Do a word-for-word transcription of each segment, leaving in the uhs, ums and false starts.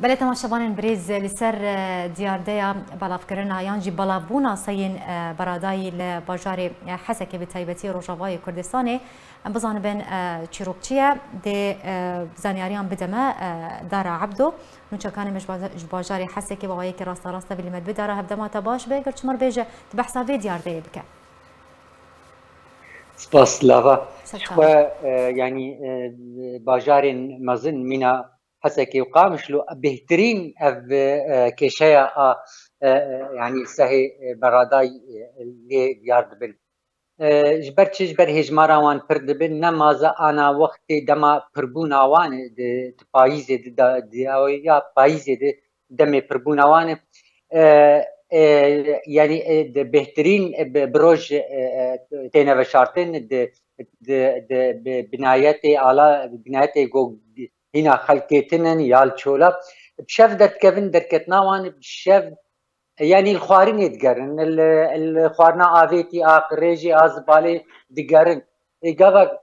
Belê temaşevanên birêz, li ser, e, diyardeya belavkirina yan jî belavbûna seyên, e, beradayî li bajarê, e, Hesekê, bi taybetî Rojavayê Kurdistanê, em bizanibin, e, çîrok çi ye. Dê, e, zanyariyan bide me, e, Dara Ebdo. Nûçekanê me ji baza-, ji bajarê Hesekê bi awayekî rasterast tevî li me dibe. Dara, hevdema te baş be. Eger çi me re bêje, tu behsa vê diyardeyê bike. Spas lava. Ji xwe, e, yanî, e, bajarên mezin mîna Hesekê û Qamişlo bêhtirîn ev, e, kêşeya a, e, e, yanî sehê, e, beradayî, e, lê diyar dibin. E, ji ber çi? Ji ber hêjmara wan pir dibin, nemaze ana wextê dema pirbûna wan e, di, di payîzê di da, di ya payîzê di demê pirbûna wan e. E, e, yanî, e, di bêhtirîn, e, bi, bi roj, e, e, têne veşartin, di, di, di, bi binayetê ala, binayetê go hîna xelkê tinin ya li çola. Bi şev derdikevin, derketina wan bi şev, yanî li xwarinê digerin, li, li xwarina avêtî a qirêjê a zibalê digerin. Ê, gava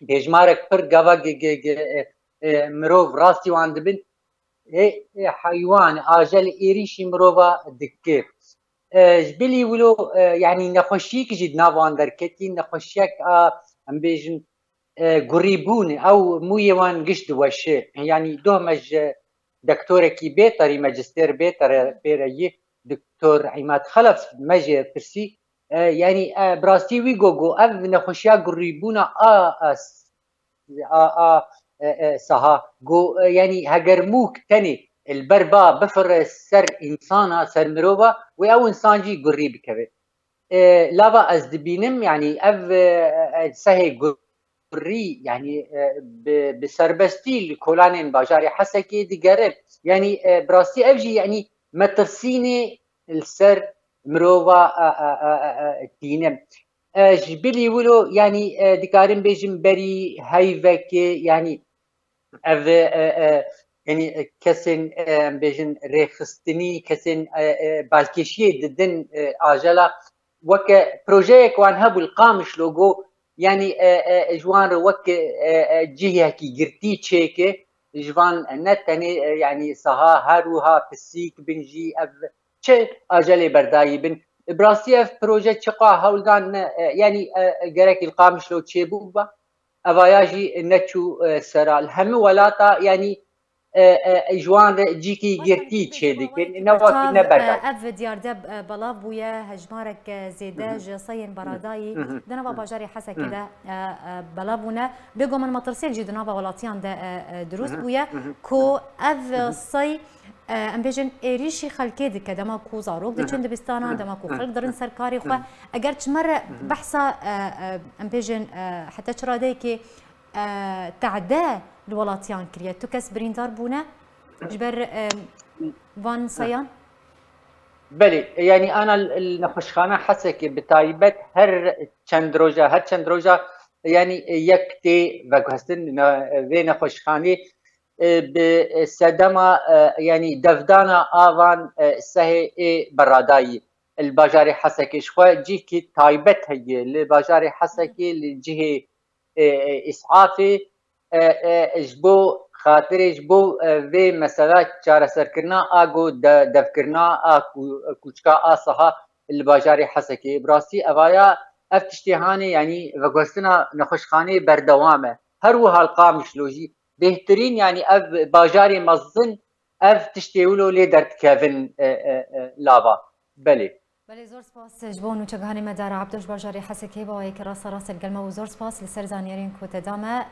hêjmarek pir gava ge-, ge-, ge-, e, e, mirov rastî wan dibin, ê, ê, heywan, ajel êrîşî mirova dike. E, ji bilî wilo, e, yanî nexweşiyek jî di nav wan derketî, nexweşiyek a, em bêjin, e, gurîbûn, ew mûyê wan giş diweşe. Yanî doh me ji dektorekî bê terî, mecistêr bê tere pêre yî, Doktor Îmad Xelef me jê pirsî, e, yanî, e, bi rastî wî got, got, ev nexweşiya gurîbûna a, a, a, a, e, e, saha, got, e, yanî heger mûk tenê li ber ba bifire ser însana, ser mirova, wê ew însan jî gurî bikeve. E, lava ez dibînim, yanî ev, e, e, sehê gurî, yanî, e, bi, bi serbestî li kolanên bajarê Hesekê digere. Yanî, e, bi rastî ev jî, yanî metirsînê li ser mirova, e, e, e, e, e, tîne. E, ji bilî wilo, yanî, e, dikarin bêjin berî heyvekê, yanî ev, e, e, yanî, e, kesên, e, em bêjin rêxistinî, kesên, e, e, balkêşiyê didin, e, ajela weke projeyek wan hebû li Qamişlo, got, yanî, e, e, ji wan re wek, e, e, cihekî girtî çêke, ji van ne tenê, e, yanî saha, her wiha pisîk bin jî ev çi acelê berdayî bin. Bi rastî ev proje çiqa hewldan ne, e, yanî, e, e, gerekî li Qamişlo çêbûba. Evaya jî neçû, e, sera. Li hemî welata, yanî, e, e, ji wan re cîkî girtî çêdikin. Ne wekî ne berdayî. Ev diyarde, e, belav bûye, hejmarek, e, zêde ji seyên beradayî di nava bajarê Hesekê de, e, e, belav bûne. Bêguman metirsiyek jî di nava welatiyan de, e, e, dirust bûye ku ev, e, sey, e, em bêjin êrîşî xelkê dike, dema ku zarok diçin dibistanan, dema ku xelk dirin ser karê xwe. Eger çi me re behsa, e, e, em bêjin, e, heta çi radeyekê, e, tehde li welatiyan kiriye. Tu kes birîndar bûne ji ber, e, van seyan? Belê, yanî ana li, li nexweşxana Hesekê bi taybet her çend roja, her çend roja, yanî yek tê veguhestin, ne-, vê nexweşxanê, e, bi sedema, e, yanî devdana avan, e, sehê ê beradayî li bajarê Hesekê. Ji xwe cîkî taybet heye li bajarê Hesekê, li cihê, e, e, îsafê, e, e, ji bo xatirê, ji bo, e, vê mesela çareserkirina a ku de-, devkirina a ku-, kûçka a saha li bajarê Hesekê. Bi rastî evaya ev tiştê hanê, yanî veguhestina nexweşxanê berdewam e. Her wiha li Qamişlo jî bêhtirîn, yanî ev bajarê mezin, ev tiştê wilo lê derdikevin, e, e, e, lava. Belê. Belê, zor spas ji bo nûçegihanê me Dara Ebdo ji bajarê Hesekê, bi awayekî rasterast li gel me bû. Zor spas li ser zanyariyên ku te da me.